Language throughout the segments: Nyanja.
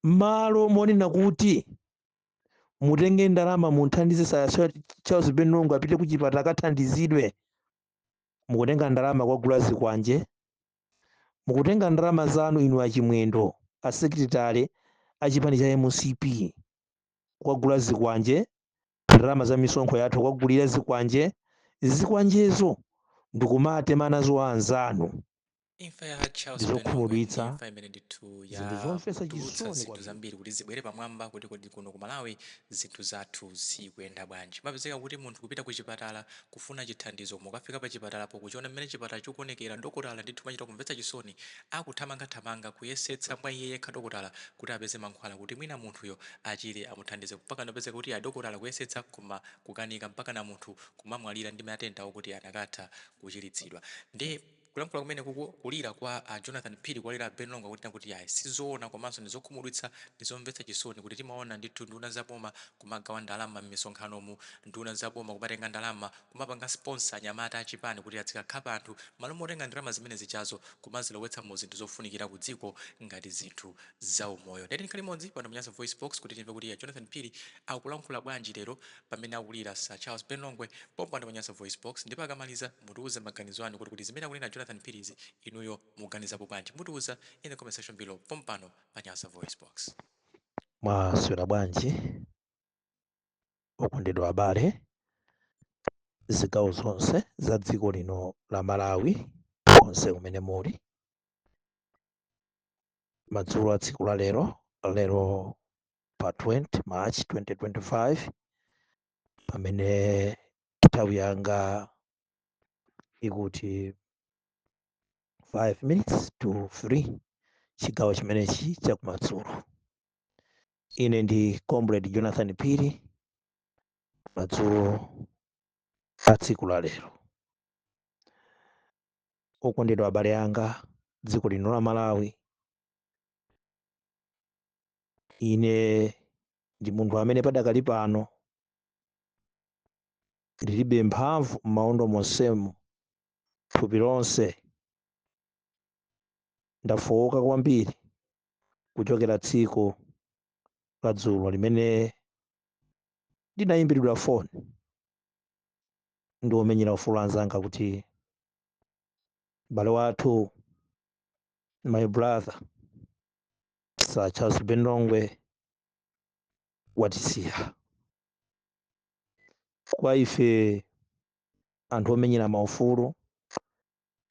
Malo monena kuti mutenge ndalama munthandize Sir Charles Ben Longwe apite ku chipatala akathandizidwe, mukutenga ndalama kwagula zikwanje, mukutenga ndalama zanu inu achimwendo, a secretary achipani cha MCP, kwagula zikwanje, ndalama za misonkho yathu kwagulira zikwanje. Zikwanjezo ndikumatema nazo anzanu. Imfa ya Charles Ben Longwe ndi Ndizokhumudwitsa, imfa imene ndithu zinthu zomvetsa yatulutsa chisoni zinthu kwambiri. zambiri kuti zibwere pamwamba, kuti kodi kuno ku Malawi zinthu zathu zikuyenda bwanji? Mapezeka kuti munthu kupita ku chipatala kufuna chithandizo, koma ukafika pa chipatalapo, kuchiona mmene chipatala chikuonekera, dokotala ndithu machita kumvetsa chisoni, akuthamangathamanga kuyesetsa mwa iye yekha dokotala kuti apeze mankhwala kuti mwina munthuyo achire, amuthandize, mpaka napezeka kuti adokotala kuyesetsa koma kukanika, mpaka na munthu kumamwalira ndi matenda okuti anakatha kuchiritsidwa. Ndi kulankhula kumene kuku kulira kwa Jonathan Phiri, kwalira Ben Longwe kuti ayi, sizoona, komanso ndizokhumudwitsa, ndizomvetsa chisoni kuti timaona ndithu nduna zaboma kumagawa ndalama m'misonkhanomu, nduna zaboma kumatenga ndalama kumapanga sponsor anyamata achipani kuti azikakhapa anthu, malo motenga ndalama zimene zichazo kumazilowetsa mu zinthu zofunikira ku dziko ngati zinthu zaumoyo. Ndeti nkhani imodzi pano Mnyasa Voice Box kuti timve kuti ya Jonathan Phiri akulankhula bwanji lero pamene akulira Sir Charles Ben Longwe, pompano pa Nyasa Voice Box. Ndipo akamaliza mutiuze maganizo anu kuti zimene akunena Jonathan Phiri izi inuyo muganizapo bwanji? Mutiuza in the comment section below pompano pa Nyasa Voice Box. Mwaswera bwanji, okondedwa abale, zigawo zonse za dziko lino la Malawi, konse kumene muli madzulo a tsiku la lero, lero pa 20 March 2025, pamene nthawi yanga ikuti 5 minutes to 3, chigawo chimenechi chakumadzulo. Ine ndi Comrade Jonathan Phiri. Madzulo a tsiku la lero, okondedwa abale anga, dziko lino la Malawi, ine ndi munthu amene padakali pano ndilibe mphamvu m'mawondo monsemu, thupi lonse ndafowoka kwambiri kuchokera tsiku la dzulo limene ndinayimbiridwa foni ndi omenyera ufulu anzanga kuti m'bale wathu, my brother Sir Charles Ben Longwe watisiya. Kwa ife anthu omenyera maufulu,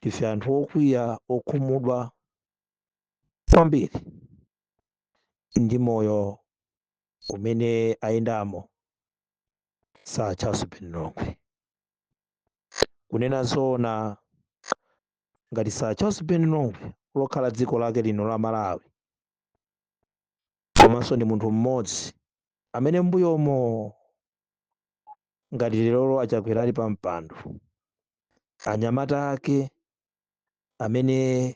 ndife anthu okwiya, okhumudwa kwambiri ndi moyo umene ayendamo Sir Charles Ben Longwe. Kunena zoona, ngati Sir Charles Ben Longwe lokhala dziko lake lino la Malawi, komanso ndi munthu mmodzi amene mbuyomo, ngati lerolo aChakwera ali pa mpando, anyamata ake amene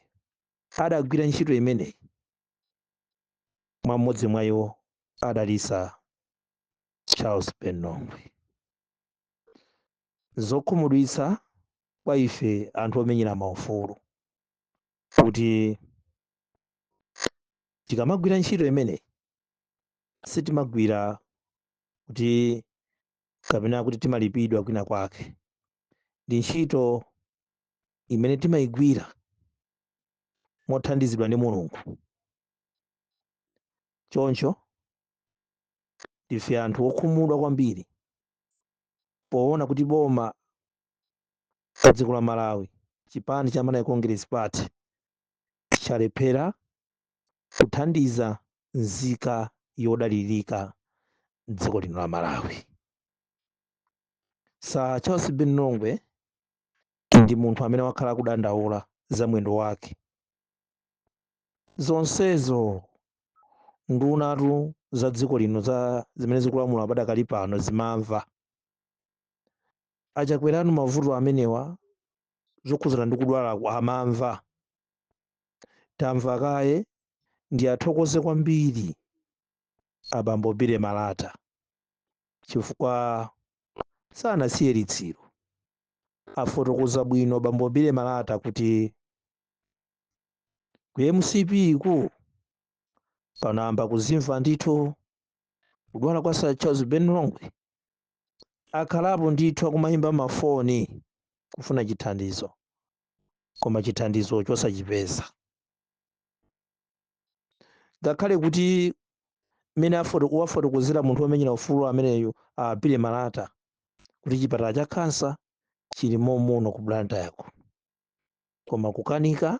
adagwira ntchito imeneyi, mwa mmodzi mwa iwo adali Sir Charles Ben Longwe. Zokhumudwitsa kwa ife anthu omenyera maufulu kuti tikamagwira ntchito imeneyi, sitimagwira kuti kapena kuti timalipidwa kwina kwake. Ndi ntchito imene timayigwira mothandizidwa ndi Mulungu. Choncho ndife anthu okhumudwa kwambiri poona kuti boma la dziko la Malawi, chipani cha Malawi Congress Party, chalephera kuthandiza nzika yodalirika mdziko lino la Malawi. Sir Charles Ben Longwe ndi munthu amene wakhala kudandaula za mwendo wake. Zonsezo ndunatu za dziko lino za zimene zikulamula padakali pano zimamva. Achakweranu mavuto amenewa zokhuzana ndi kudwalako amamva. Tamva kaye, ndi athokoze kwambiri abambo Billy Malata chifukwa sanasiye litsiro. Afotokoza bwino bambo Billy Malata kuti ku MCP ku Pano kuzimva ndithu kudwala kwa Sir Charles Ben Longwe, akhalapo ndithu akumayimba mafoni kufuna chithandizo, koma chithandizo chosachipeza, ngakhale kuti mmene wafotokozera munthu womenyera ufulu ameneyo, a Billy Malata, kuti chipatala cha khansa chili momuno ku Blantyre, koma kukanika,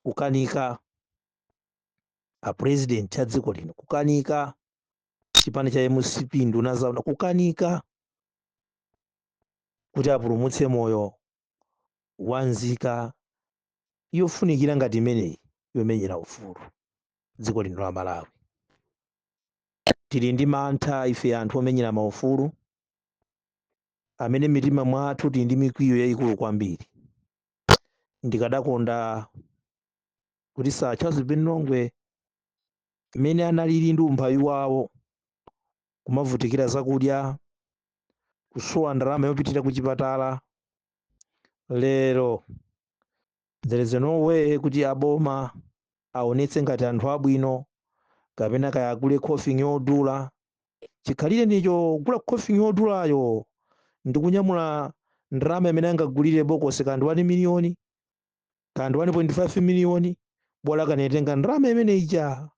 kukanika a president a dziko lino, kukanika chipani cha MCP, nduna zawo, kukanika kuti apulumutse moyo wa nzika yofunikira ngati imeneyi yomenyera ufulu dziko lino la Malawi. Tili ndi mantha ife anthu omenyera maufulu amene mitima mwathu tili ndi mikwiyo yayikulu kwambiri. Ndikadakonda kuti Sir Charles Ben Longwe, mmene analili ndi umphawi wawo, kumavutikira zakudya, kusowa ndalama yopitira ku chipatala, lero there is no way kuti aboma aonetse ngati anthu abwino kapena kayagule coffin yodula. Chikhalire ndicho gula coffin yodulayo ndikunyamula ndalama imene angagulire bokosi, kandi 1 miliyoni, kandi 1.5 miliyoni, bola kanetenga ndalama imene ija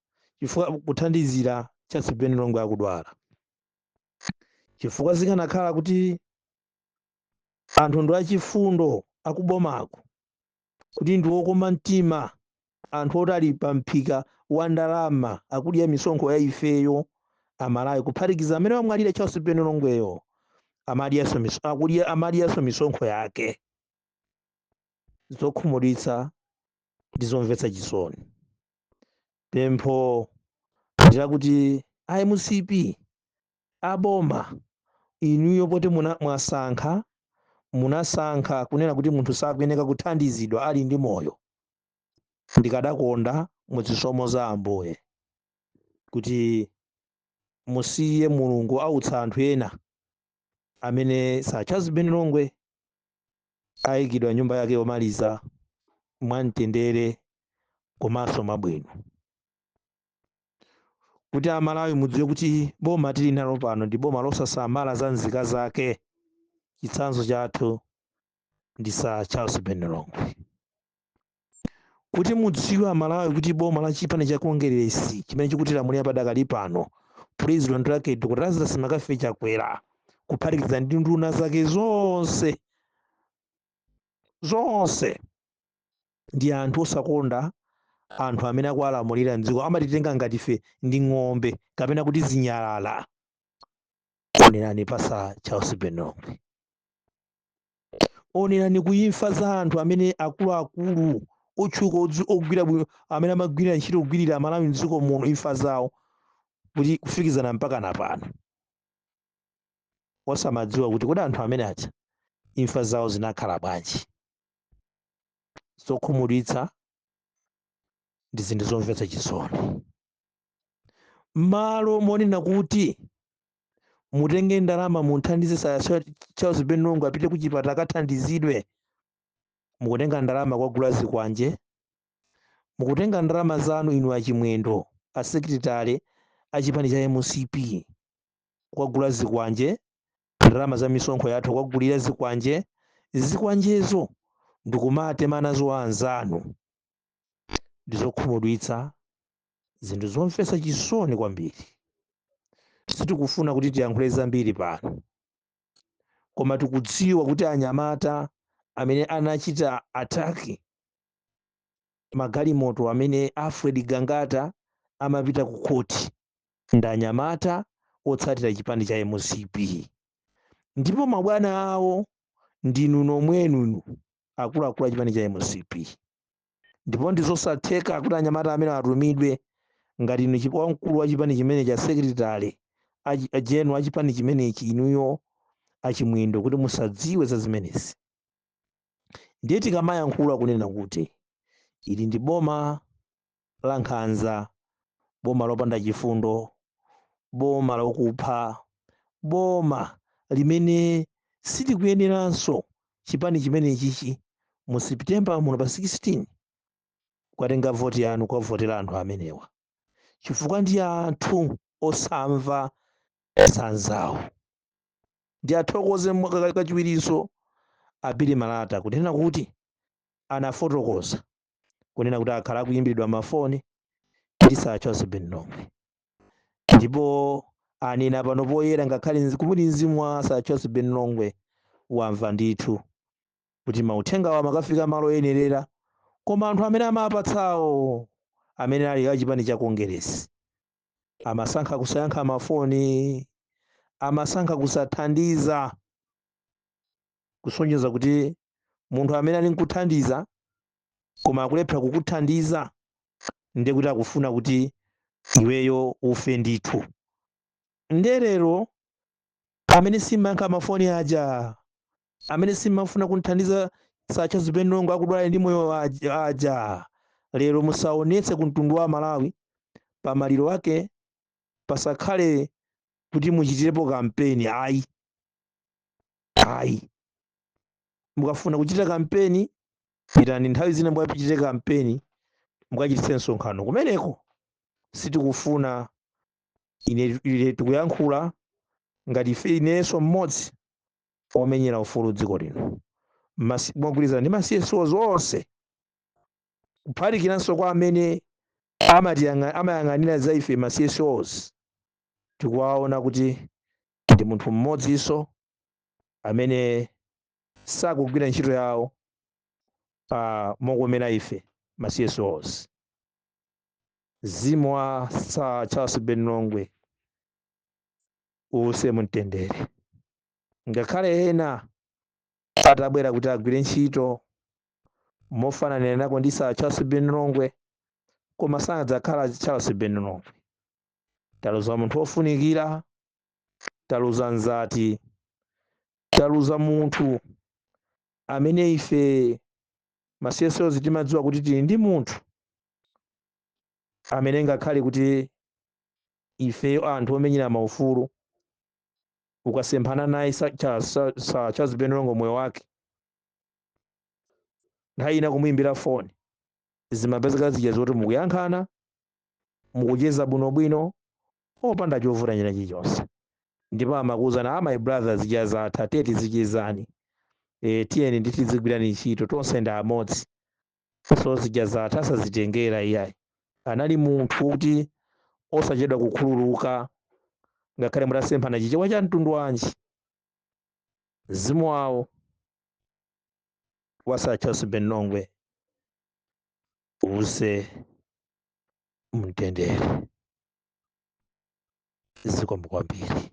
chifukwa kuthandizira Charles Ben Longwe akudwala. Chifukwa zikanakhala kuti anthu ndi achifundo akubomako, kuti ndi wokoma mtima, anthu oti ali pa mphika wa ndalama, akudya misonkho ya ifeyo Amalawi, kuphatikiza amene wamwalira Charles Ben Longweyo akudya, amadyanso misonkho yake. Zokhumudwitsa ndi zomvetsa chisoni. Pempho ndilakuti MCP, aboma inuyo, poti mwasankha, munasankha kunena kuti munthu sakuyeneka kuthandizidwa ali ndi moyo, ndikadakonda muzisomo za Ambuye kuti musiye Mulungu autsa anthu ena amene Sir Charles Ben Longwe ayikidwa nyumba yake yomaliza mwamtendere komanso mwabwino, kuti Amalawi mudziwe kuti boma tili nalo pano ndi boma losasamala za nzika zake. Chitsanzo chathu ndi Sir Charles Ben Longwe. Kuti mudziwe Amalawi kuti boma la chipani cha Kongeresi chimene chikutilamulira padakali pano, president wake Dr Lazarus McCarthy Chakwera, kuphatikiza ndi nduna zake zonse zonse, ndi anthu osakonda anthu amene akuwalamulira mdziko. Amatitenga ngati ife ndi ng'ombe kapena kuti zinyalala. Onerani pa Sir Charles Ben Longwe, onerani kuimfa za anthu amene akuluakulu otchuka, ogwira bwino, amene amagwira ntchito kugwirira Amalawi mdziko muno, imfa zawo kuti kufikizana mpaka na pano osamadziwa kuti kodi anthu amene aja imfa zawo zinakhala bwanji. Zokhumudwitsa ndi zinthu zomvetsa chisoni. Malo monena kuti mutenge ndalama munthandize Sir Charles Ben Longwe apite ku chipatala akathandizidwe, mukutenga ndalama kwagula zikwanje, mukutenga ndalama zanu inu achimwendo, asekretary achipani cha MCP, kwagula zikwanje, ndalama za misonkho yathu kwagulira zikwanje. Zikwanjezo ndikumatema nazo anzanu. Ndizokhumudwitsa, zinthu zomvetsa chisoni kwambiri. Sitikufuna kuti tiyankhule zambiri pano, koma tikudziwa kuti anyamata amene anachita attack magalimoto amene Alfred Gangata amapita ku khoti ndi anyamata otsatira chipani cha MCP, ndipo mabwana awo ndinu nomwenunu akuluakulu a chipani cha MCP. Ndipo ndizosatheka kuti anyamata amene atumidwe ngati inu wamkulu wa chipani chimene cha secretary general a chipani chimenechi, inuyo achimwendo, kuti musadziwe za zimenezi. Ndiye tikamayankhula kunena kuti ili ndi boma la nkhanza, boma lopanda chifundo, boma lokupha, boma limene silikuyeneranso chipani chimenechichi mu September muno pa 16 kukatenga voti yanu, kukavotera anthu amenewa. Chifukwa ndi anthu osamva zanzawo. Ndi athokoze kachiwirinso a Billy Malata kunena kuti anafotokoza kunena kuti akhala akuyimbiridwa mafoni ndi Sir Charles Ben Longwe, ndipo anena pano poyera, ngakhale kumuli mzimu wa Sir Charles Ben Longwe wamva ndithu kuti mauthengawo amakafika malo oyenerera, koma anthu amene amapatsawo, amene ali achipani cha Kongeresi, amasankha kusayankha mafoni, amasankha kusathandiza, kusonyeza kuti munthu amene ali nkuthandiza koma akulephera kukuthandiza, ndiye kuti akufuna kuti iweyo ufe ndithu. Nderero amene simayankha mafoni aja, amene simafuna kunthandiza Sir Charles Ben Longwe akudwala ndi moyo aja, lero musaonetse ku mtundu wa Malawi pamaliro ake, pasakhale kuti muchitirepo kampeni, ayi, ayi. Mukafuna kuchita kampeni, pitani nthawi zina mukachitire kampeni, mukachititse msonkhano kumeneko. Sitikufuna. Ine tikuyankhula ngati ife, inenso mmodzi omenyera ufulu dziko lino, mogwirizana ndi ma CSOs onse, kuphatikiranso kwa amene amayang'anira za ife ma CSOs, tikuwaona kuti ndi munthu mmodzinso amene sakugwira ntchito yawo mokomera ife ma CSOs. Mzimu wa Sir Charles Ben Longwe uwuse mumtendere. Ngakhale ena atabwera kuti agwire ntchito mofananira nako ndi Sir Charles Ben Longwe, koma sadzakhala Charles Ben Longwe. Taluza munthu wofunikira, taluza nzati, taluza munthu amene ife ma CSOs timadziwa kuti tili ndi munthu amene ngakhale kuti ifeyo anthu omenyera maufulu, ukasemphana naye Sir Charles Ben Longwe moyo wake, nthawi ina kumuyimbira foni zimapezeka zija zoti mukuyankhana, mukucheza bwinobwino opanda chovuta china chilichonse, ndipo amakuwuzani, "Ah, my brother, zija zatha, tiye tizichezani, tiyeni ndi tizigwirani ntchito, tonse ndi amodzi." So zija zatha, sazitengera iyayi. Anali munthu wokuti osachedwa kukhululuka, ngakhale mutasemphana chichewa cha mtundu wanji. Mzimu wawo wa Sir Charles Ben Longwe uwuse mtendere. Zikomo kwambiri.